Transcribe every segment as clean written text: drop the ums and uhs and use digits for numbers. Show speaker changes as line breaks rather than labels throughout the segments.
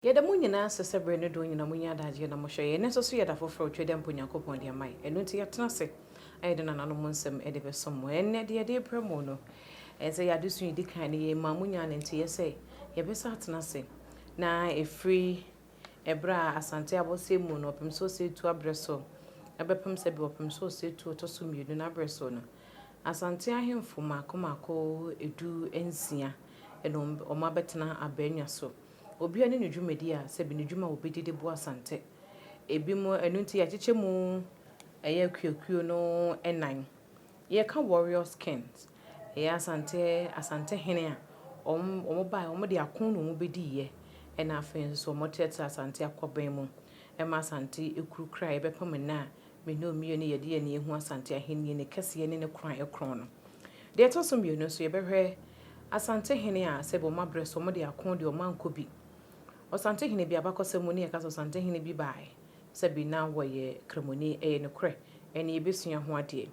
Yɛda mo nyinaa ase sɛ berɛ ne dɔn nyinaa monya adagyeɛ na mohwɛ yɛn. Ɛnnɛ nso so yɛ da foforɔ a Otwa-Dɛ Mpo Nyankopɔn de ama yɛn. Ɛno nti yɛatena ase na yɛde nananom nsɛm de bɛsom mo. Ɛnnɛ deɛ yɛde rebrɛ mo no, ɛyɛ sɛ yɛn adesua a ɛdi kan no yɛmaa mo nyaa no nteeɛ sɛ yɛbɛsan atena ase na ɛfiri ɛberɛ a Asante abɔseɛ mu no ɔpem sɛ ɔsɛetuo aberɛ so ɛbɛpem sɛ bi ɔpem sɛ ɔsɛetuo ɔtɔ so mmienu no aberɛ so no, Asante ahemfo mmaako mmaako 16 na wɔabɛtena abannwa so. Obiara ne ne dwumadi a sɛbi ne dwuma a obedi de boa Asante. Ebinom, ɛno nti yɛakyekyɛ mu ɛyɛ akuakuo no nnan. Yɛka Warriors Kings, ɛyɛ Asante Asante hene a wɔn wɔn baeɛ wɔn de ako na wɔn bɛdiiɛ ɛna afei nso wɔn trɛtrɛ Asante akwaban mu ɛma Asante ekuru kura a yɛbɛpem nnɛ a me ne mmienu yɛde yɛn ani ehu Asante ahennie ne kɛseɛ ne ne koran ɛkorɔn no. Deɛ ɛtɔ so mmienu nso yɛbɛhwɛ Asante hene a sɛbi wɔn abrɛ so wɔn de ako deɛ wɔn ankɔ bi. Ɔsante hene bi abakɔsɛm mu ne yɛka sɛ Ɔsante hene bi baeɛ sɛbi na wɔyɛ Kramoni, ɛyɛ nokorɛ, ɛne yɛbɛsua ho adeɛ.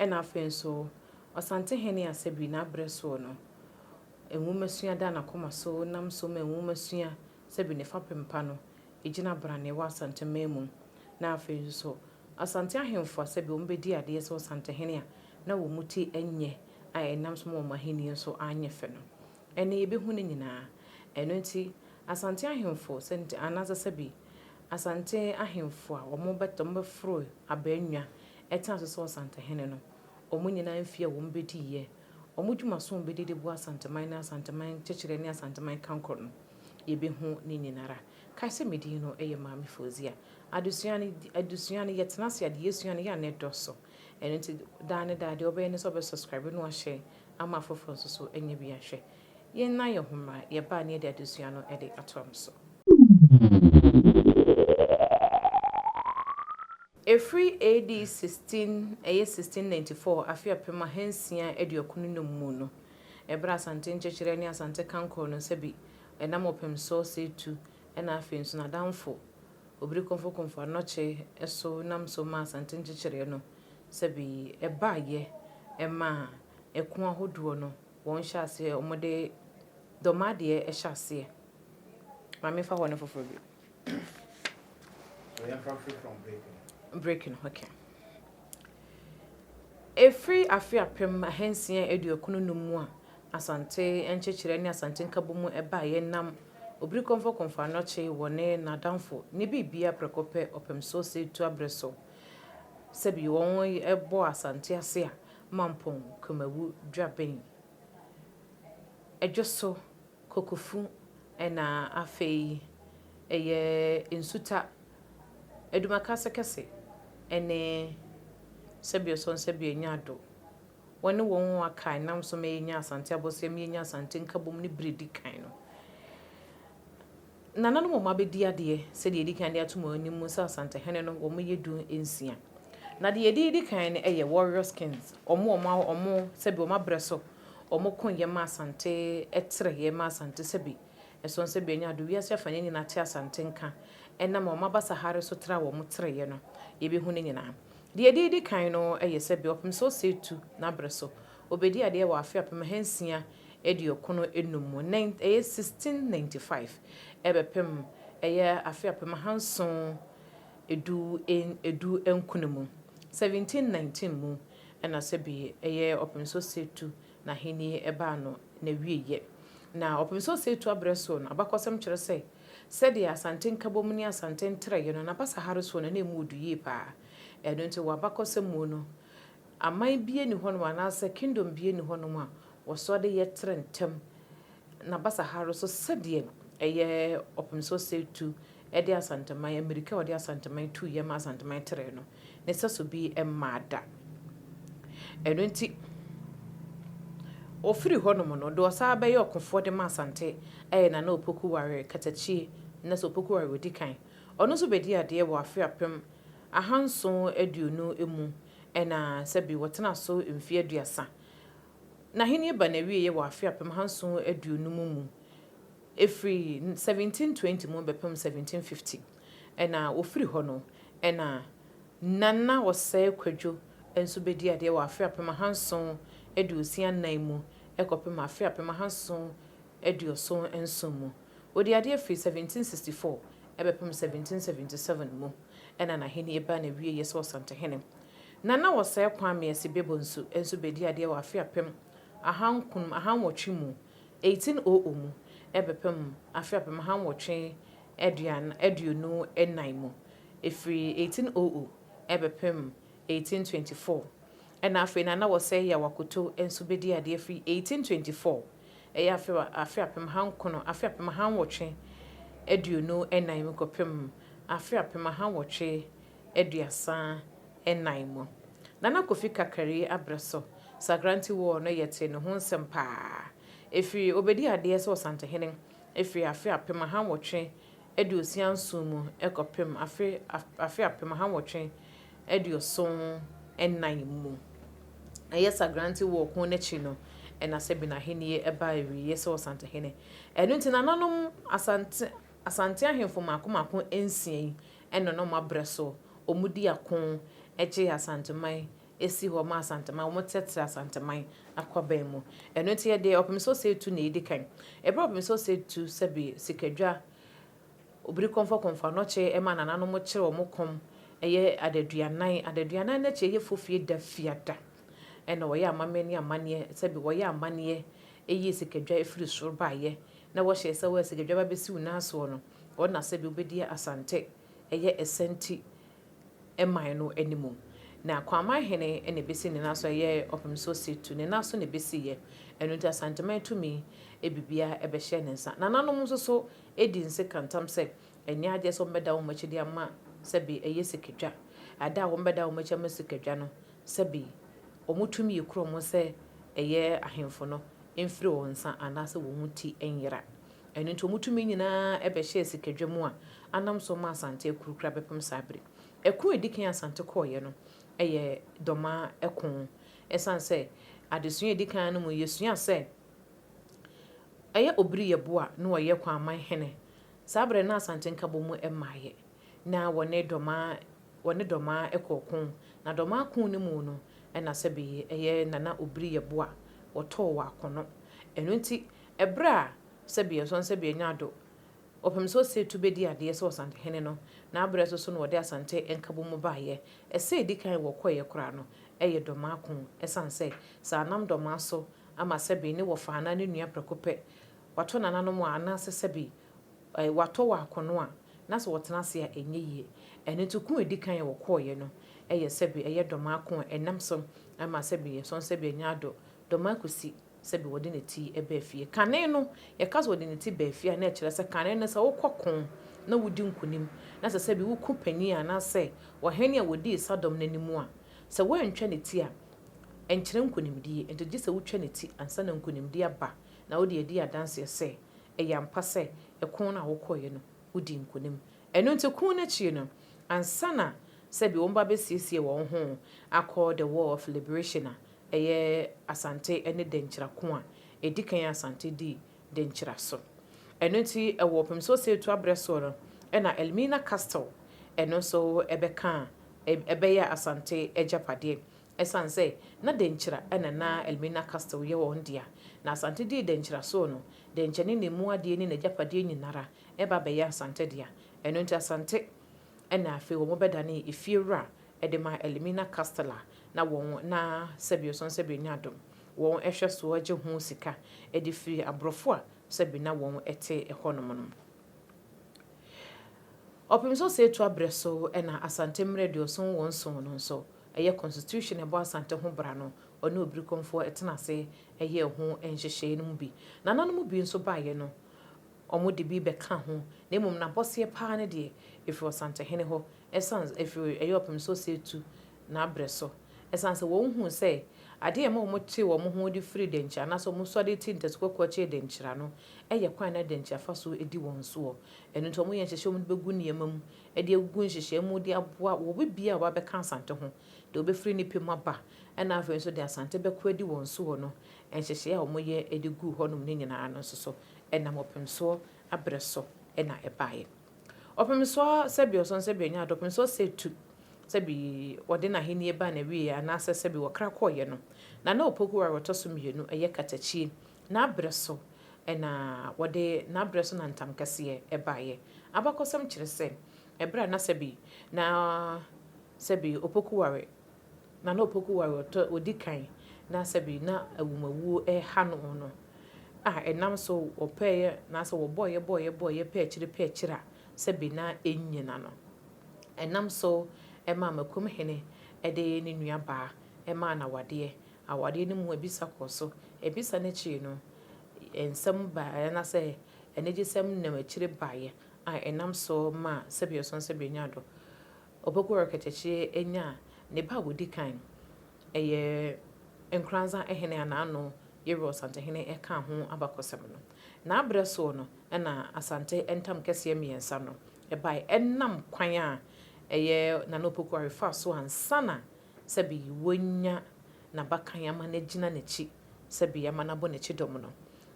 Ɛna afei nso Ɔsante hene a sɛbi n'abrɛ soɔ no nwomasua da n'akoma so nam so ma nwomasua sɛbi ne fapem pa no gyina brane wɔ Asanteman mu. Na afei nso Asante ahemfo a sɛbi wɔn bɛdi adeɛ sɛ Ɔsantehene a na wɔn ti nyɛ a ɛnam so ma wɔn ahennie nso anyɛ fɛ no. Ɛnnɛ yɛbɛhu ne nyinaa. Ɛno nti Asante ahemfo sɛ anaasɛ sɛbi Asante ahemfo a wɔn bɛ wɔbɛforo abannwa ɛtena so sɛ Ɔsantehene no, wɔn nyinaa mfeɛ a wɔn bɛdiiɛ, wɔn dwumaso a wɔn bɛdi de boa Asanteman ne Asanteman kyekyerɛ ne Asanteman kankɔ no, yɛbɛhu ne nyinara. Kae sɛ me din no yɛ Maame Fauzia. Adesua no, adesua no yɛtena ase a deɛ yɛsua no yɛ a na ɛdɔso. Ɛno nti daa ne daa deɛ wobɛyɛ ne sɛ wobɛ subscribe na wahyɛ ama afoforɔ nso so anya bi ahwɛ. Yɛnna yɛn ho mmra, yɛba a na yɛde adesua no de atoa mo so. Ɛfiri AD 16 ɛyɛ 1694 afe 1695 mu no, ɛberɛ a Asante Nkyɛkyerɛ ne Asante Kankor no sɛbi ɛnam Ɔpemsoɔ Setu ɛna afei nso n'adamfo Obirikomfo Komfo Anokye so nam so maa Asante Nkyekyereɛ no sɛbi ɛbaeɛ ɛmaa ɛko ahodoɔ no wɔn hyɛ aseɛ wɔn de dɔm adeɛ hyɛ aseɛ. Maame fa hɔ no foforɔ bi.
So yɛmfa free from break no.
Break no, okay. Ɛfiri afe 1695 mu a Asante Nkyekyereɛ ne Asante Nkabom ɛbaeɛ nam Obirikomfo Komfo Anokye wɔ ne n'adamfo ne biribia prɛko pɛ Ɔpemsoɔ Setu aberɛ so sɛbi wɔn ɛbɔ Asante ase a Mampɔn Kumawu Dwabɛn Ɛdwoso Kokofu ɛna afei ɛyɛ Nsuta Adumakase kɛse ɛne sɛbi ɔsɔ nsɛbi anya ado wɔne wɔn a aka nam so ma yɛnya Asante abɔseɛ ma yɛnya Asante Nkabom ne bere di kan no. Nananom a wɔn abɛdi adeɛ sɛdeɛ yɛdi kan de ato wɔn anim sɛ Asantehene no wɔn yɛ 16. Na deɛ yɛde di kan no yɛ Warriors Kings. Wɔn a wɔn sɛbi wɔn abrɛ so wɔn ko yɛ ma Asante ɛtrɛ yɛ ma Asante sɛbi ɛso sɛbi anya ado wiase afa ne nyinaa te Asante nka ɛnam wɔn aba Sahare so tra wɔn trɛyɛ no yɛbɛhu ne nyinaa. Deɛ yɛde di kan no yɛ sɛbi Ɔpemsoɔ Setu n'abrɛ so obɛdi adeɛ wɔ afe 1695 mu ɛyɛ 1695 ɛbɛpem ɛyɛ afe 1719 mu 1719 mu ɛna sɛbi ɛyɛ Ɔpemsoɔ Setu n'ahenni ɛbaa no n'awieyɛ. Na Ɔpemsoɔ Setu abrɛ so no abakɔsɛm kyerɛ sɛ sɛdeɛ Asante Nkabom ne Asante ntrɛeɛ no n'aba Sahare soɔ no na emu odu yie paa. Ɛno nti wɔ abakɔsɛm mu no aman bie ni hɔnom anaasɛ kingdom bie ni hɔnom a wɔsɔ de yɛ trɛ ntɛm n'aba Sahare so sɛdeɛ ɛyɛ Ɔpemsoɔ Setu ɛde Asanteman Amerika a ɔde Asanteman tu yɛ ma Asanteman trɛ no ne sɛso bi mmaa da. Ɛno nti ofiri hɔnom no deɛ ɔsan bɛyɛ ɔkofoɔ de ma Asante ɛyɛ Nana Opoku Ware Katakyie na sɛ Opoku Ware odi kan. Ɔno nso bɛdi adeɛ wɔ afe 1720 mu ɛna sɛbi wɔtena so mfeɛ 30. N'ahenni ba n'awieeɛ wɔ afe 1750 mu. Ɛfiri 1720 mu bɛpem 1750 ɛna ofiri hɔ no ɛna Nana Osei Kwadwo nso bɛdi adeɛ wɔ afe 1764 mu ɛkɔpem afe 1777 mu. Ɔdii adeɛ firi 1764 bɛpem 1777 mu ɛna n'ahennie baa n'awieɛ sɛ Ɔsantehene. Nana Osei Kwame Asibebonsu nso bɛdii adeɛ wɔ afe 1800 mu, 1800 mu, bɛpem afe 1824 mu, ɛfiri 1800 bɛpem 1824. Ɛna afei Nana Osei Yaw Akoto nso bɛdii adeɛ firi 1824, ɛyɛ afe 1900, afe 1824 mu kɔpem afe 1834 mu. Nana Kofi Kakari abrɛ so, Sagranti War no yɛte ne ho nsɛm paa. Ɛfiri ɔbɛdi adeɛ sɛ Ɔsantehene ɛfiri afe 1867 mu kɔpem afe 1874 mu. Ɛyɛ Sagranti War ko n'akyi no, ɛna sɛbi n'ahennie ɛbaa awieeɛ sɛ Ɔsantehene. Ɛno nti nananom Asante ahemfo mako mako 6 yi ɛna na ɔmo abrɛ so ɔmo di ako gye Asanteman esi hɔ ma Asanteman wɔn tɛtɛ Asanteman akɔbɛn mu. Ɛno nti yɛde Ɔpem Osei Tutu na edi kan. Ɛberɛ Ɔpem Osei Tutu, sɛbi, Sikadwa Obiri Kɔmfɔ Kɔmfɔ Anɔkye ɛma nananom kyerɛ wɔn kɔm, ɛyɛ adaduanan. Adaduanan n'akyi, ɛyɛ fofie da fiada, ɛna wɔyɛ amammerɛ ne amanneɛ, sɛbi, wɔyɛ amanneɛ ɛyi Sikadwa efiri soro baayɛ na wɔhyɛ sɛ wɔyɛ Sikadwa ba bɛsi wo nan soɔ no, wɔn na sɛbi wobɛdi Asante ɛyɛ Ɛsɛnti ɛman no anim. Na Kwaman hene ɛna ɛbɛsi ne nan so, ɛyɛ Ɔpem Osei Tutu ne nan so na ɛbɛsi yɛ. Ɛno nti Asanteman tumi ebibia ɛbɛhyɛ ne nsa. Nananom nso so edi nse kantam sɛ ɛnyɛ adeɛ sɛ wɔbɛda wɔn akyi de ama, sɛbi, ɛyɛ Sikadwa. Ada a wɔbɛda wɔn akyi ama Sikadwa no, sɛbi, wɔn tumi yɛ kuro wɔn sɛ ɛyɛ ahemfo no mfiri wɔn nsa anaasɛ wɔn ti nyera. Ɛno nti wɔn tumi nyinaa ɛbɛhyɛ Sikadwa mu a anam so ma Asante akurukura bɛpem saa bere. Ɛko a edi kan Asante kɔɔyɛ no ɛyɛ Dɔma ɛko. Ɛsan sɛ adesua a edi kan no mu, yɛsua sɛ ɛyɛ Obiri Yɛboa na ɔyɛ Kwaman hene. Saa bere na Asante nkabɔ mu mmaayɛ na wɔne Dɔma ɛkɔ ko. Na Dɔma ko no mu no, ɛna sɛbi ɛyɛ Nana Obiri Yɛboa wɔtɔɔ wɔ akono. Ɛno nti ɛberɛ a, sɛbi, ɛsɔn sɛbi ɛnya ado Ɔpem Osei Tutu bɛdi adeɛ sɛ Ɔsantehene no, n'abrɛ so so na wɔde Asante nkabɔ mu baayɛ. Ɛsɛ edi kan wɔkɔeɛ koraa no ɛyɛ Dɔma ko. Ɛsan sɛ saa anam Dɔma so ama, sɛbi, ne wɔfa anaa ne nua prɛko pɛ watɔ nananom a anaasɛ, sɛbi, watɔ wɔ akono a na sɛ wɔtena ase a ɛnyɛ yie. Ɛno nti ko edi kan a wɔkɔɔeɛ no ɛyɛ, sɛbi, ɛyɛ Dɔma ko a ɛnam so ama, sɛbi, ɛsɔn sɛbi ɛnya ado Dɔma Kusi, sɛbi, wɔde ne ti baa fie. Kane no yɛka sɛ wɔde ne ti baa fie a, na ɛkyerɛ sɛ kane no sɛ wokɔ ko na wodi nkonim na sɛ, sɛbi, woko panyin anaasɛ ɔhene a wɔdii sadɔm n'anim a, sɛ woantwa ne ti a, ɛnkyerɛ nkonimdie. Nti gye sɛ wotwa ne ti ansa na nkonimdie aba na wode adi adanseɛ sɛ ɛyɛ ampa sɛ ɛko no a wokɔeɛ no wodi nkonim. Ɛno nti ko no akyi no ansa na, sɛbi, wɔn ba bɛsiesie wɔn ho akɔ the War of Liberation a ɛyɛ Asante ne Dɛnkyira ko a ɛdi kan Asante di Dɛnkyira so. Ɛno nti ɛwɔ Ɔpem Osei Tutu abrɛ soɔ no, ɛna Elmina Castle ɛno nso ɛbɛka ɛbɛyɛ Asante agyapadeɛ. Ɛsiane sɛ na Dɛnkyira ɛna na Elmina Castle yɛ wɔn dea na Asante dii Dɛnkyira soɔ no, Dɛnkyɛ ne ne mu adeɛ ne n'agyapadeɛ nyinara ɛba bɛyɛ Asante dea. Ɛno nti Asante ɛna afei wɔn bɛdane efiewura ɛde ma Elmina Castle a na wɔn na, sɛbi, ɔsɔn sɛbi nya adom wɔn ɛhwɛ so agye ho sika ɛde firi aborɔfo a, sɛbi, na wɔn ɛte ɛhɔnom no. Ɔpem Osei Tutu abrɛ so ɛna Asante mmerɛ 77 no nso, ɛyɛ constitution ɛbɔ Asante ho bra no, ɔne Obiri Kɔmfoɔ ɛtena ase ɛyɛ ho nhyehyɛeɛ no mu bi. Nananom bi nso baeɛ no, ɔmo de bi bɛka ho, na mmom n'abɔseɛ paa no deɛ ɛfiri Ɔsantehene hɔ. Ɛsan ɛfiri ɛyɛ Ɔpem Osei Tutu n'abrɛ so. Ɛsan sɛ wɔn hu sɛ adeɛ a ɛma wɔn te wɔn ho de firi Dɛnkyira anaasɛ wɔn sɔre ti ntɛso kɔkɔɔ kyerɛ Dɛnkyira no ɛyɛ kwan na Dɛnkyira fa so di wɔn soɔ. Ɛno nti wɔn yɛ nhyehyɛ, wɔn de bɛgu nneɛma mu, ɛde agugu nhyehyɛ mu de aboa wɔ obi bia a wɔabɛka Asante ho deɛ wɔbɛfiri nipa mu aba, ɛna afei nso de Asante bɛkɔ adi wɔn soɔ no, nhyehyɛ a wɔyɛ de gu hɔnom ne nyinaa no nso so ɛnam Ɔpemsoɔ abrɛ so ɛna ɛbaeɛ. Ɔpemsoɔ, sɛbi, ɔsɔn sɛbi ɛnya ado Ɔpem Osei Tutu, sɛbi, wɔde n'ahennie ba na wie anaasɛ, sɛbi, wɔkra kɔɔyɛ no, Nana Opoku a wɔtɔ so mmienu, ɛyɛ Katakyie n'abrɛ so. na wɔde n'abrɛ so na ntam kɛseɛ baeɛ. Abakɔsɛm kyerɛ sɛ, ɛberɛ a na sɛbi na sɛbi Opoku Ware, Nana Opoku Ware ɔtɔ ɔdi kan na sɛbi na awumawuo reha no no, a ɛnam so wɔpɛeɛ anaasɛ wɔbɔeɛ bɔeɛ bɔeɛ pɛɛ akyire pɛɛ akyire a sɛbi na ɛnnyina no. Ɛnam so maa Makum hene de ne nua baa maa no awadeɛ. Awadeɛ no mu abisa kɔɔ so. Abisa no akyiri no, nsɛm baeɛ anaasɛ anigyesɛm nam akyire baeɛ a ɛnam so maa sɛbi ɔsɔn sɛbi ɔnya dɔ. Opoku Ɔrekɛkyɛkyeɛ nyaa ne ba a ɔdi kan, ɛyɛ Nkoranza hene a n'ano Yewura Ɔsantehene kaa ho abakɔsɛm no. N'aberɛ soɔ no na Asante ntam kɛseɛ mmiɛnsa no baeɛ ɛnam kwan a ɛyɛ Nana Opoku Ware faa so ansa na sɛbi wanya n'abakan ama no agyina n'akyi sɛbi ama no abɔ n'akyi dɔm no.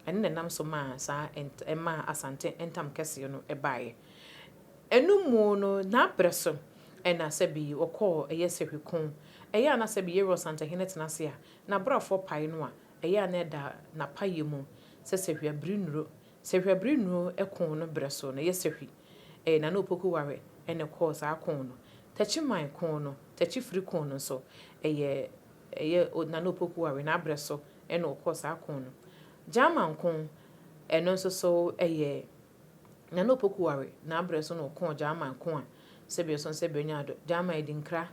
Ɛno na ɛnam so maa saa ɛmaa Asante ntam kɛseɛ no baeɛ. Ɛno mu no n'aberɛ so na sɛbi wɔkɔɔ ɛyɛ Sahwi ko. Ɛyɛ a na sɛbi Yewura Ɔsantehene tena ase a n'abrafoɔ pae no a, ɛyɛ a na ɛda n'apayɛ mu sɛ Sahwi abiri nnuro. Sahwi abiri nnuro ko no berɛ so no, ɛyɛ Sahwi. Ɛyɛ Nana Opoku Ware na ɛkɔɔ saa ko no. Takyiman ko no, Takyifiri ko no nso, ɛyɛ ɛyɛ Nana Opoku Ware n'abrɛ so na ɔkɔɔ saa ko no. Gyaman ko, ɛno nso so ɛyɛ Nana Opoku Ware n'abrɛ so na ɔkɔɔ Gyaman ko a sɛbi ɔsɔn sɛbi ɔnya ado, Gyaman Adinkra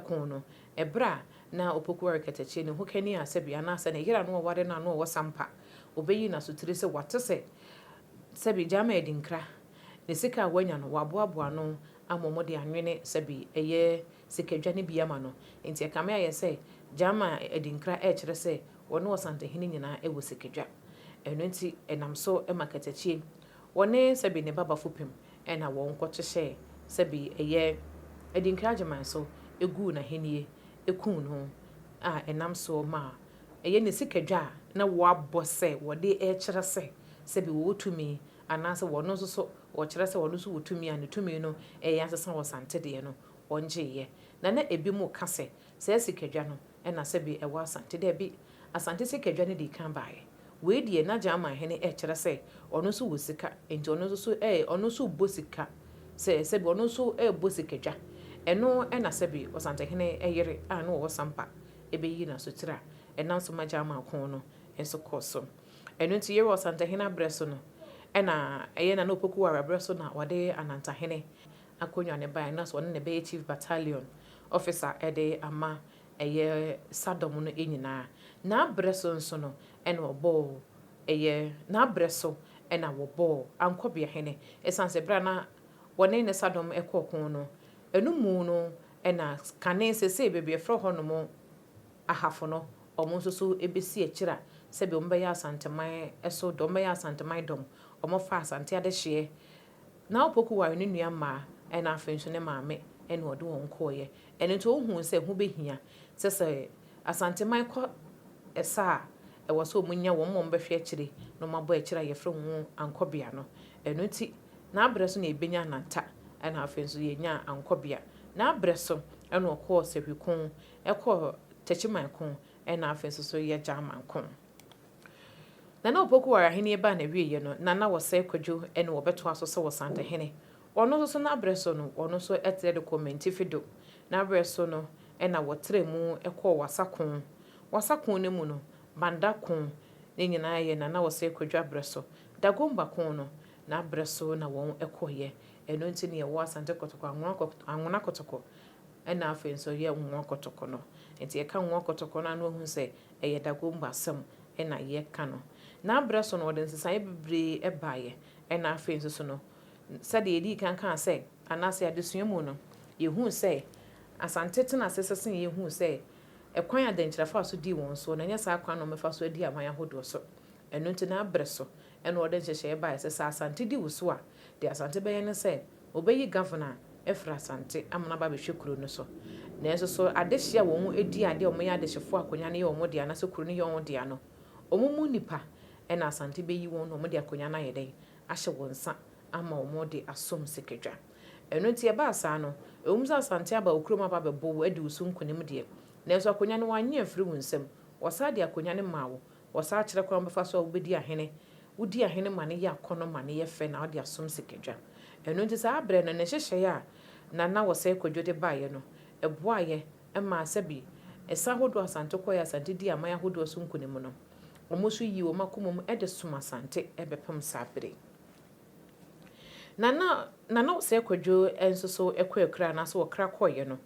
ko no. Ɛberɛ a na Opoku Ware Katakyie ne hokani a sɛbi anaasɛ ne yere a na ɔware no a na ɔwɔ Sampa, ɔbɛyii no asotire sɛ wate sɛ sɛbi Gyaman Adinkra ne sika a wanya no waboaboa ano ama wɔde anwene sɛbi ɛyɛ sikadwa no bi ama no. Enti ɛkame ayɛ sɛ Gyama Adinkra rekyerɛ sɛ wɔne Ɔsantehene nyinaa wɔ sikadwa. Ɛno nti ɛnam so ma Katakyie, wɔne sɛbi ne ba Bafopem na wɔn kɔhyehyɛɛ sɛbi ɛyɛ Adinkra Agyeman so guu n'ahennie kuu no a ɛnam so ma ɛyɛ ne sikadwa a na wɔabɔ sɛ wɔde rekyerɛ sɛ sɛbi wɔwɔ tumi anaasɛ wɔno nso so wɔkyerɛ sɛ ɔno nso wɔ tumi a ne tumi no reyɛ asesa wɔ Asante deɛ no, wɔngyeeɛ. Na na ebinom ka sɛ saa sikadwa no na sɛbe ɛwɔ Asante. Dabi, Asante sikadwa no dii kan baeɛ. Wei deɛ na Gyaaman hene rekyerɛ sɛ ɔno nso wɔ sika, enti ɔno nso so ɛ, ɔno nso rebɔ sika, sɛ sɛbe ɔno nso rebɔ sikadwa. Ɛno na sɛbe Ɔsantehene yere a na ɔwɔ Sampa bɛyii no asotire a ɛnam so ma Gyaaman ko no nso kɔɔ so. Ɛno nti yɛwɔ Ɔsantehene aberɛ so no, ɛna ɛyɛ Nana Opoku Ware aberɛ so na wɔde Anantahene akonnwa no baeɛ, na so ɔno na ɛbɛyɛ Chief Battalion Officer de ama ɛyɛ Sadɔm no nyinaa. N'aberɛ so nso no ɛna wɔbɔɔ ɛyɛ n'aberɛ so ɛna wɔbɔɔ Ankɔbeahene, ɛsiane sɛ berɛ a na wɔne ne Sadɔm kɔɔ ko no, ɛno mu no ɛna kane seesei baabi a yɛfrɛ hɔ nom Ahafo no, wɔn nso so bɛsi akyire a sɛdeɛ wɔbɛyɛ Asanteman so dɔm, wɔbɛyɛ Asanteman dɔm, wɔfa Asante adehyeɛ. Na Opoku ware ne nua mmaa ɛna afei nso ne maame ɛna ɔde wɔn kɔeɛ. Ɛno nti ɔhuu sɛ ɛho bɛhia sɛ sɛ Asanteman kɔ ɛsa a, ɛwɔ sɛ wɔnya wɔn a wɔbɛhwɛ akyire na wɔabɔ akyire a yɛfrɛ wɔn Ankɔbea no. Ɛno nti n'abrɛ so na yɛbɛnya Ananta ɛna afei nso yɛnyaa Ankɔbea. N'abrɛ so ɛna ɔkɔɔ Sahwikon Ɛkɔɔ Techiman ko ɛna afei nso so yɛ German ko. Nana Opoku Ware ahennie baa n'awieɛ no, Nana Wɔsɛe Kwadwo ɛna wɔbɛtoa so sɛ Ɔsantehene. Ɔno nso so n'abrɛ so no, ɔno nso trɛ de kɔɔ Mantifi do. N'abrɛ so no ɛna wɔtrɛɛ mu kɔɔ Wassa ko. Wassa ko no mu no, Banda ko, ne nyinaa yɛ Nana Wɔsɛe Kwadwo abrɛ so. Dagomba ko no, n'abrɛ so na wɔn kɔeɛ. Ɛno nti na yɛwɔ Asante Kɔtɔkɔ, Anwona Kɔtɔkɔ Ɛna afei nso yɛ nwoa kɔtɔkɔ no. Nti yɛka nwoa kɔtɔkɔ no a na wahu sɛ ɛyɛ Dagomba asɛm na yɛka no. N'abrɛ so no wɔde nsesaeɛ bebree baeɛ. Ɛna afei nso so no sɛdeɛ yɛdii kan kaa sɛ anaasɛ adesua mu no yɛhuu sɛ Asante tena ase sese yɛhuu sɛ ɛkwan a Dankyira faa so dii wɔn soɔ no ɛnyɛ saa kwan na wɔbɛfa so adi aman ahodoɔ so. Ɛno nti n'abrɛ so ɛna wɔde nhyehyɛeɛ baeɛ sɛ sɛ Asante di wo so a deɛ Asante bɛyɛ ne sɛ Wɔbɛyi gavana afiri Asante ama no aba abɛhwɛ kuro no so. Nanso so adehye a wɔn di adeɛ a wɔyɛ adehyefoɔ a akonnwa no yɛ wɔn dea anaasɛ kuro no yɛ wɔn dea no, wɔn mu nnipa na Asante bɛyi wɔn na wɔde akonnwa no ayɛ dɛn? Ahyɛ wɔn nsa ama wɔde asom sikadwa. Ɛno nti ɛbaa saa no, ɛwom sɛ Asante aba wo kurom aba abɛbɔ wo adi wo so nkonim deɛ, nanso akonnwa no wɔannye amfiri wo nsam. Wɔsan de akonnwa no maa wo. Wɔsan kyerɛ kwan a wobɛfa so a wobɛdi ahene. Wodi ahene ma no yɛ akɔnnɔ ma no yɛ fɛ na wode asom sikadwa. Ɛno nti saa berɛ no, ne nhyehyɛeɛ a Nana Osei Kwadwo de baeɛ no, ɛboaeɛ maa sɛbi ɛsa ahodoɔ a Asante kɔeɛ a Asante dii aman ahodoɔ so nkonim no, wɔn nso yii wɔn akoma mu de som Asante bɛpem saa berɛ yi. Nana Nana Osei Kwadwo nso so kɔ akura anaasɛ ɔkra kɔeɛ no,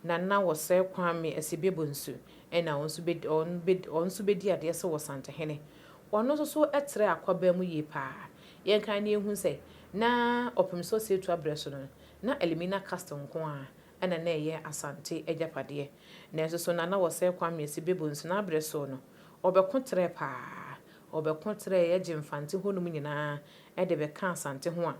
Nana Osei Kwame Asibie-Bonsu na ɔno nso bɛdi ɔno bɛdi ɔno nso bɛdi adeɛ sɛ Ɔsantehene. Ɔno nso so trɛɛ akwaban mu yie pa ara. Yɛnkae na yɛnhu sɛ, na Ɔpem so Osei-Tuah berɛ so no, na Elmina Castle nko ara na na ɛyɛ Asante agyapadeɛ. Nanso so Nana Osei Kwame Asibie-Bonsu n'aberɛ so no, ɔbɛko trɛɛ pa ara. Ɔbɛko trɛɛ gye Mfante hɔnom nyinaa de bɛkaa Asante ho a,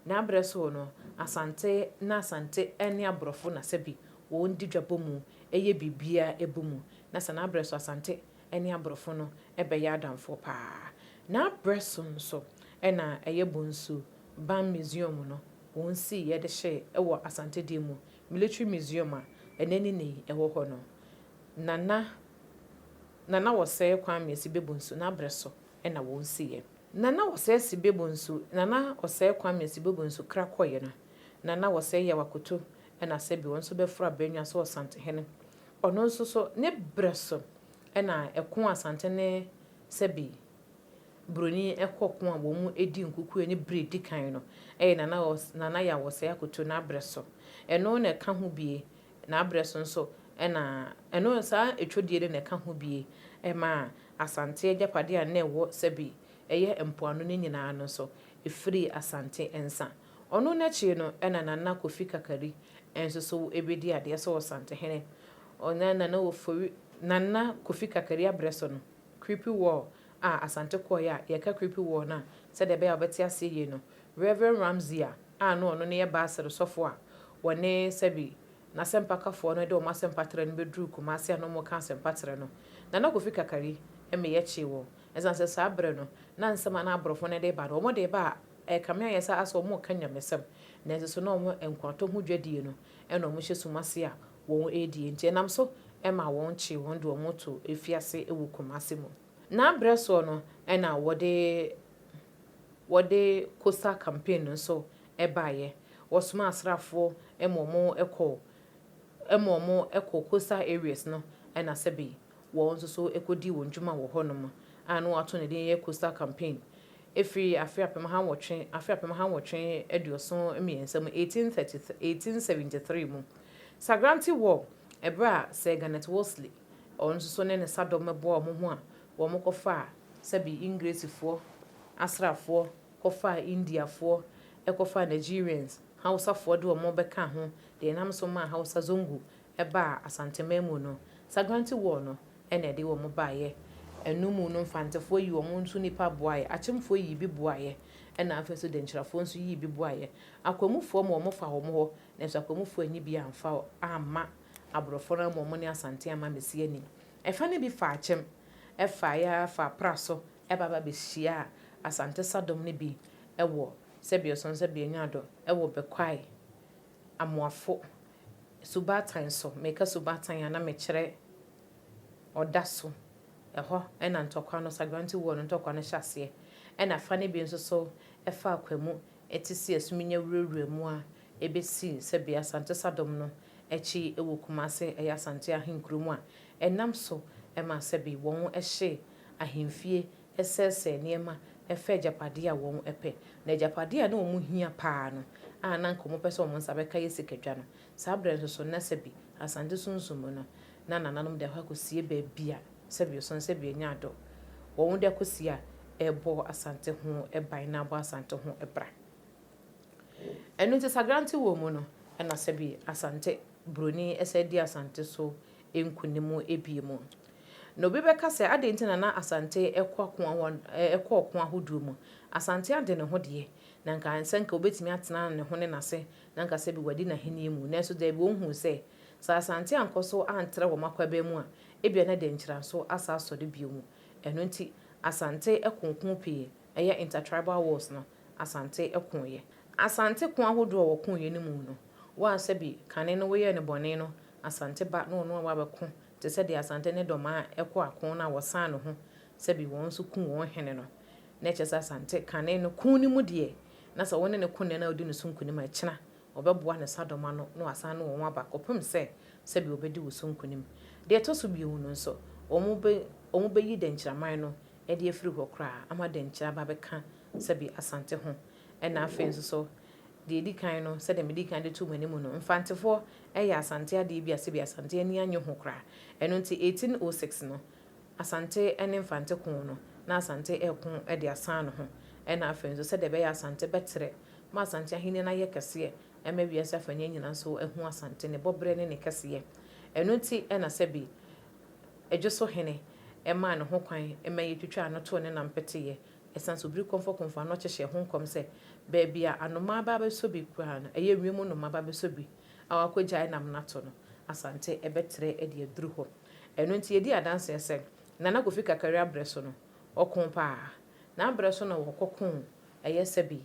n'aberɛ so no, Asante na Asante ne aborɔfo na sɛbi wɔn di dwa bɔ mu, yɛ biribiara bɔ mu. Na sɛ n'aberɛ so Asante ne aborɔfo no bɛyɛ adamfoɔ pa ara. N'aberɛ so nso na ɛyɛ Bonsu Ban Museum no wɔn siiɛ de hyɛɛ wɔ Asante deɛ mu, Military Museum a ɛnɛ ne nnɛ yi ɛwɔ hɔ no. Nana Nana Osei Kwame Asibe Bonsu n'aberɛ so na wɔn siiɛ. Nana Osei Asibe Bonsu Nana Osei Kwame Asibe Bonsu kra kɔeɛ no, Nana Osei Yaw Akoto na sɛbi wɔn nso bɛforo abannwa sɛ Ɔsantehene. Ɔno nso so ne berɛ so na ɛko a Asante ne sɛbi Buroni kɔ ko a wɔn di nkukuo ne berɛ ɛdi kan no yɛ Nana Nana Yaw Osei Akoto n'aberɛ so. Ɛno na ɛka ho bie N'abrɛ so nso na ɛno saa etwodie no na ɛka ho bie ɛmaa Asante agyapadeɛ a na ɛwɔ sɛbi ɛyɛ mpoano no nyinaa no nso ɛfirii Asante nsa. Ɔno n'akyiri no na Nana Kofi Kakari nso so bɛdii adeɛ sɛ Ɔsantehene. Ɔne Nana Ofori Nana Kofi Kakari abrɛ so no, Creepy War a Asante kɔeɛ a yɛka Creepy War no a sɛdeɛ ɛbɛyɛ a wobɛte aseɛ yie no, Rev. Ramsey a a na ɔno no yɛ Basel sɔfo a wɔne sɛbi n'asɛmpakafoɔ no de wɔn asɛmpatrɛ no bɛduruu Kumasi a na wɔreka asɛmpatrɛ no. Nana Kofi Kakari meyɛ kyee wɔn. Ɛsiane sɛ saa berɛ no na nsɛm a na aborɔfo no de ba no, wɔde ba a ɛrekame ayɛ sɛ asɛ wɔreka nyamesɛm, nanso so na wɔn nkoatɔ ho dwadie no na wɔhyɛ sum ase a wɔredie. Nti ɛnam so maa wɔn kyee wɔn de wɔn too afiase wɔ Kumasi mu. N'abrɛ soɔ no na wɔde wɔde Coastal Campaign no nso baeɛ. Wɔsomaa asraafoɔ ma wɔkɔɔ ma wɔkɔɔ coastal areas no na sɛbe wɔn nso so kɔdii wɔn dwuma wɔ hɔnom a na wɔato ne din yɛ Coastal Campaign. Ɛfiri afe 1800 afe 1873 mu, 1830 1873 mu, Sagrante War, ɛberɛ a Sir Garnet Wolseley ɔno nso so ne ne sadɔm boaa wɔn ho a wɔkɔfaa sɛbe Ingresifoɔ asraafoɔ kɔfaa Indiafoɔ, kɔfaa Nigerians, Hausafoɔ de wɔn bɛkaa ho, deɛ ɛnam so maa Hausa Zongo baa Asanteman mu no, Sagranti War no na ɛde wɔn baeɛ. Ɛno mu no Mfantefoɔ yii wɔn nso nnipa boaeɛ, Akyemfoɔ yii bi boaeɛ, ɛna afei nso Denkyirafoɔ nso yii bi boaeɛ. Akwamufoɔ ma wɔfaa wɔn hɔ, nanso Akwamufoɔ anyi bi amfa amma aborɔfo no amma wɔn ne Asante amma ammɛsi ani. Ɛfa no bi faa Akyem, ɛfaeɛ ara faa Pra so ba ba bɛhyiaa Asante Sadom no bi wɔ Sɛbiɔsɔn Sɛbiɔnyaadɔ wɔ Bɛkwae, Amoafo, Subaatan so. Meka Subaatan a na mekyerɛ ɔda so. Ɛhɔ na ntɔkwa no, Sagrante War no ntɔkwa no hyɛ aseɛ. Ɛna fa no bi nso so faa Kwamu te si Asuminya wurawura mu a ɛbɛsii sɛbe Asante Sadom no akyi wɔ Kumase, ɛyɛ Asante ahenkuro mu a ɛnam so ma sɛbe wɔn hyee ahemfie sɛesɛe nneɛma fa agyapadeɛ a wɔpɛ. Na agyapadeɛ a na wɔhia pa ara no a na anka wɔpɛ sɛ wɔn nsa bɛka yɛ sikadwa no. Saa berɛ nso so na sɛbi Asante sunsum mu no, na nananom de akɔ akɔsie baabi a sɛbi ɔsɔn sɛbi anya adɔ. Wɔn de akɔsie a ɛrebɔ Asante ho ban na abɔ Asante ho bra. Ɛno nti Sagrante wɔ mu no na sɛbi Asante Buroni san di Asante so nkunim bio mu. Na obi bɛka sɛ adɛn nti na na Asante kɔ ako kɔ ɔko ahodoɔ mu? Asante ade ne ho deɛ, na anka sɛ anka ɔbɛtumi atena ne ho ne n'ase na anka sɛbi wadi n'ahennie mu. Nanso daabi, wɔhuu sɛ, sɛ Asante ankɔ so antra wɔn akwaban mu a, ebia na Denkyira asan asɔre bio mu. Ɛno nti, Asante konko pii, ɛyɛ inter-tribal wars no, Asante koeɛ. Asante ko ahodoɔ a wɔkoeɛ no mu no, wo a sɛbi kane no woyɛɛ no bɔne no, Asante ba na ɔno a wabɛko te sɛ deɛ Asante ne Dɔmaa kɔ ako no a wɔsan ne ho sɛbi wɔn nso ku wɔn hene no. Na ɛkyerɛ sɛ Asante kane no ko no mu deɛ, na sɛ wo ne no ko nnɛ na wodi ne so nkunim a, ɛkyena ɔbɛboa ne sadɔm ano na wasan ne wɔn aba kɔpem sɛ sɛbi ɔbɛdi wo so nkunim. Deɛ ɛtɔ so bio no nso, wɔn wɔbɛyi dɛnkyiraman no de afiri hɔ koraa ama dɛnkyira aba abɛka sɛbi Asante ho. Ɛna afei nso so, deɛ ɛdi kan no, sɛdeɛ medi kan de too mo anim no, Mfantefoɔ yɛ Asante adeɛ bi a sɛbi Asante ani annye ho koraa. Ɛno nti 1806 no, Asante ne Mfante koo no, na Asante reko de asan ne ho. Ɛna afei nso, sɛdeɛ ɛbɛyɛ a Asante bɛtrɛ ma Asante ahennie no ayɛ kɛseɛ ma wiase afanan nyinaa nso ahu Asante, ne bɔberɛ ne ne kɛseyɛ. Ɛno nti na sɛbi Dwoso hene maa ne ho kwan ma yɛtwitwaa no too ne nam peteeɛ. Ɛsiane sɛ obiri kɔmfɔkɔmfɔ ano kyehyɛɛ ho nkɔm sɛ baabi a anomaa ba abɛsɔ bi koraa no, ɛyɛ wiem nnomaa ba abɛsɔ bi a wakɔgyae nam no ato no, Asante bɛtrɛ de aduru hɔ. Ɛno nti yɛdi adanseɛ sɛ Nana Kofi Kakari aberɛ so no, ɔkoo pa ara. N'aberɛ so na wɔkɔkoo ɛyɛ sɛbi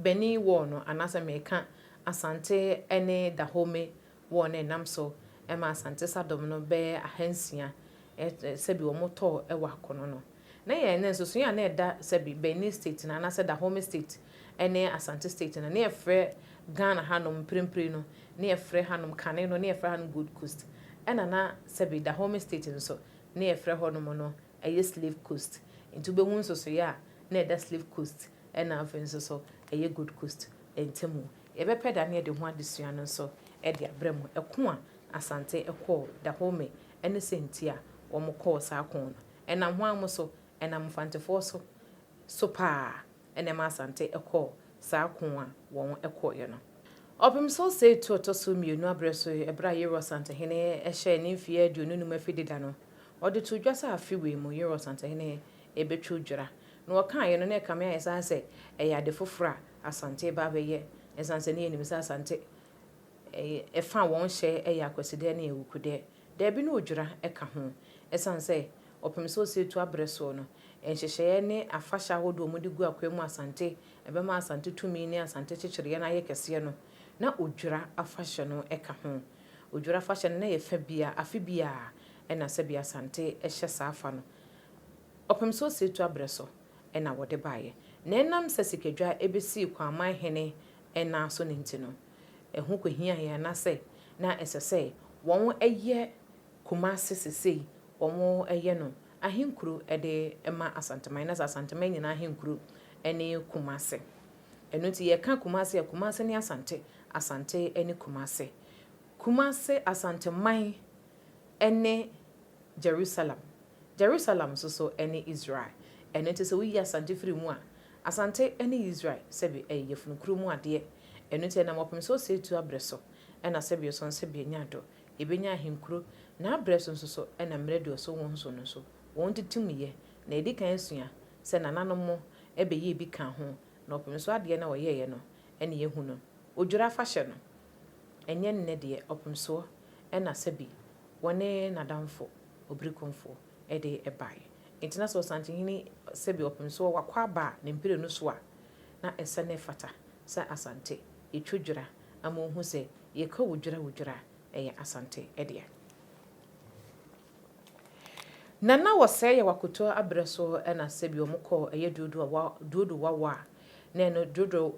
Benin War no anaasɛ meka Asante ne Dahomey War no a ɛnam so ma Asante Sadom no bɛyɛ ahansia sɛbi wɔtɔɔ wɔ akono no. Na yɛn nsusuiɛ a na ɛda sɛbi Benin State no anaasɛ Dahomey State ne Asante State no, na yɛfrɛ Ghana hanom mprempren no, na yɛfrɛ hanom kane no, na yɛfrɛ hanom Gold Coast. Ɛna na sɛbi Dahomey State nso, na yɛfrɛ hɔnom no ɛyɛ Slave Coast. Nti wobɛhu nsusuiɛ a na ɛda Slave Coast ɛna afei nso so ɛyɛ Gold Coast ntamu. Yɛbɛpɛ da na yɛde ho adesua no nso de abrɛ mo. Ɛko a Asante kɔɔ Dahomey ne sɛ nti a wɔkɔɔ saa ko no. Ɛnam hwan mo so? Ɛnam Mfantefoɔ so so paa na ɛma Asante kɔɔ saa ko a wɔn kɔeɛ no. Ɔpem so Osei-Tuo ɔtɔ so mmienu aberɛ so ɛberɛ a Yeru Asantehene hyɛɛ ne mfeɛ 25 afi deda no, ɔde too dwa sɛ afe wei mu Yeru Asantehene rebɛtwa odwira. Na ɔkaeɛ no na ɛkame ayɛ saa sɛ ɛyɛ ade foforɔ a Asante reba abɛyɛ ɛsiane sɛ na yɛnim sɛ Asante ɛfa a wɔn hyɛ yɛ Akwasideɛ ne Awukudeɛ. Daabi na odwira ka ho. Ɛsiane sɛ ɔpem sɛ Osei-Tuo aberɛ soɔ no, nhyehyɛeɛ ne afahyɛ ahodoɔ a wɔde gu akwan mu Asante, ɛbɛma Asante tumi ne Asante kyekyereɛ no ayɛ kɛseɛ no, na odwira afahyɛ no ka ho. Odwira afahyɛ no na ɛyɛ fa biara, afe biara na sɛdeɛ Asante hyɛ saa fa no. Ɔpem sɛ Osei-Tuo aberɛ so na wɔde baeɛ. Na ɛnam sɛ Sikadwa bɛsii Kwaman hene nan so no nti no, ɛho kɔhiaeɛ anaasɛ na ɛsɛ sɛ wɔyɛ Kumase sesei wɔyɛ no ahenkuro de ma Asanteman, na sɛ Asanteman nyinaa ahenkuro ne Kumase. Ɛno nti yɛka Kumase a, Kumase ne Asante, Asante ne Kumase. Kumase, Asanteman ne Jerusalem. Jerusalem nso so ne Israel. Ɛno nti sɛ woyi Asante firi mu a, Asante ne Israel sɛbe ɛyɛ yafunu koro mu adeɛ. Ɛno nti ɛnam ɔpem sɛ ɔsɛetu abrɛ so na sɛbe ɔsɔn sɛbe anya adɔ. Yɛbɛnya ahenkuro. N'abrɛ so nso so na mmerɛ aduɔson wɔ nson no nso wɔn titimyɛ. Na yɛdi kan asua sɛ nananom mo bɛyɛɛ bi kaa ho. Na ɔpem so adeɛ no a wɔyɛeɛ no na yɛhu no. Odwira afahyɛ no, ɛnyɛ nnɛ deɛ, ɔpem soɔ na sɛbe wɔne n'adamfo Obirikomfoɔ de baeɛ. Enti na sɛ Ɔsantehene sɛbe ɔpem soɔ wakɔ aba a ne mprenu so a, na ɛsɛ na ɛfata sɛ Asante yɛtwa dwira ama ɔhu sɛ yɛka wo dwira wo dwira a, ɛyɛ Asante dea. Na na wɔsɛe yɛ wakoto aberɛ so na sɛbi wɔn kɔɔ ɛyɛ Duodowa war a, na ɛno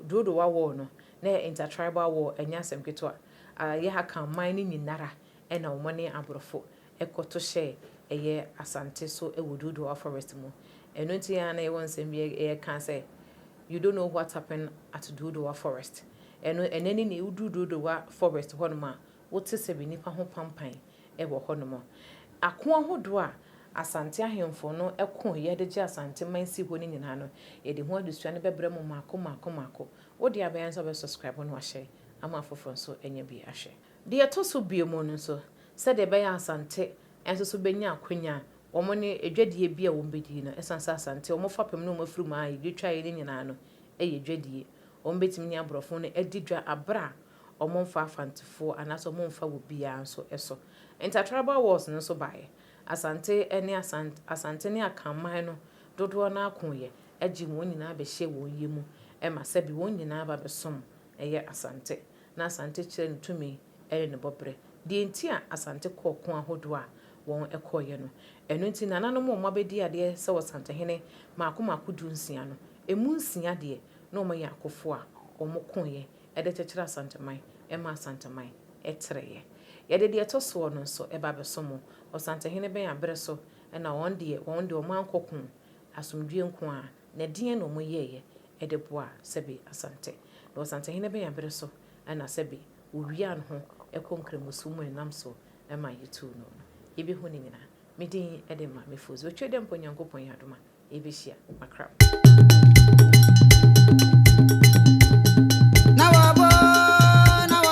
Duodowa war no na ɛyɛ intertribal war ɛnyɛ asɛm ketewa, yɛ ha kan man no nyinara na wɔn ne aborɔfo kɔto hyɛɛ ɛyɛ Asante so wɔ Duodowa forest mu. Ɛno nti ara na yɛwɔ nsɛm bi a yɛka sɛ you don't know what happened at Duodowa forest. Ɛno ɛnɛ ne nea woduru Duodowa forest hɔnom a wote sɛ bi nnipa ho pampan wɔ hɔnom. Ako ahodoɔ a Asante ahemfo no koeɛ de gye Asante man sii hɔ no nyinaa no, yɛde ho adesua no bɛbrɛ mo mmaako mmaako mmaako. Wo deɛ abɛyɛ ne sɛ wobɛ subscribe na wahyɛ ama afoforɔ nso anya bi ahwɛ. Deɛ ɛtɔ so bio mu no nso, sɛdeɛ ɛbɛyɛ a Asante nso so bɛnya akwanya a wɔn ne adwadie bi a wɔbɛdi no, ɛsiane sɛ Asante wɔn fapem ne wɔn afiri mu a yɛdwatwaeɛ no nyinaa no yɛ dwadie, wɔbɛtumi ne aborɔfo no adi dwa aberɛ a wɔmfa Afantefoɔ anaasɛ wɔmfa obiara nso so. Intertribal wars no nso baeɛ. Asante ne Asante, Asante ne Akanman no dodoɔ no ara koeɛ gye wɔn nyinaa bɛhyɛɛ wɔn yɛ mu ma sɛbi wɔn nyinaa ba bɛsom ɛyɛ Asante. Na Asante kyerɛ ne tumi ne ne bɔberɛ. Deɛ nti a Asante kɔɔ ko ahodoɔ a wɔn kɔeɛ no. Ɛno nti nananom a wɔabɛdi adeɛ sɛ Ɔsantehene mmaako mmaako dunsia no, ɛmu nsia deɛ na wɔyɛ akofoɔ a wɔkoeɛ de kyekyeree Asanteman ma Asanteman trɛeɛ. Yɛde deɛ ɛtɔ soɔ no nso ba abɛso mo. Ɔsantehene bɛn aberɛ so na wɔn deɛ wɔn deɛ wɔankɔ ko, asomdwoeɛ nko ara, na ɛdeɛn na wɔyɛeɛ de boaa sɛbe Asante? Na Ɔsantehene bɛn aberɛ so na sɛbe wɔwiaa ne ho kɔ Nkramosom mu ɛnam so ma yɛtuu no no? Yɛbɛhu ne nyinaa. Me din de Maame Fozi. Otwa dɛ mpo Nyankopɔn yɛ adom a, yɛbɛhyia. Makram.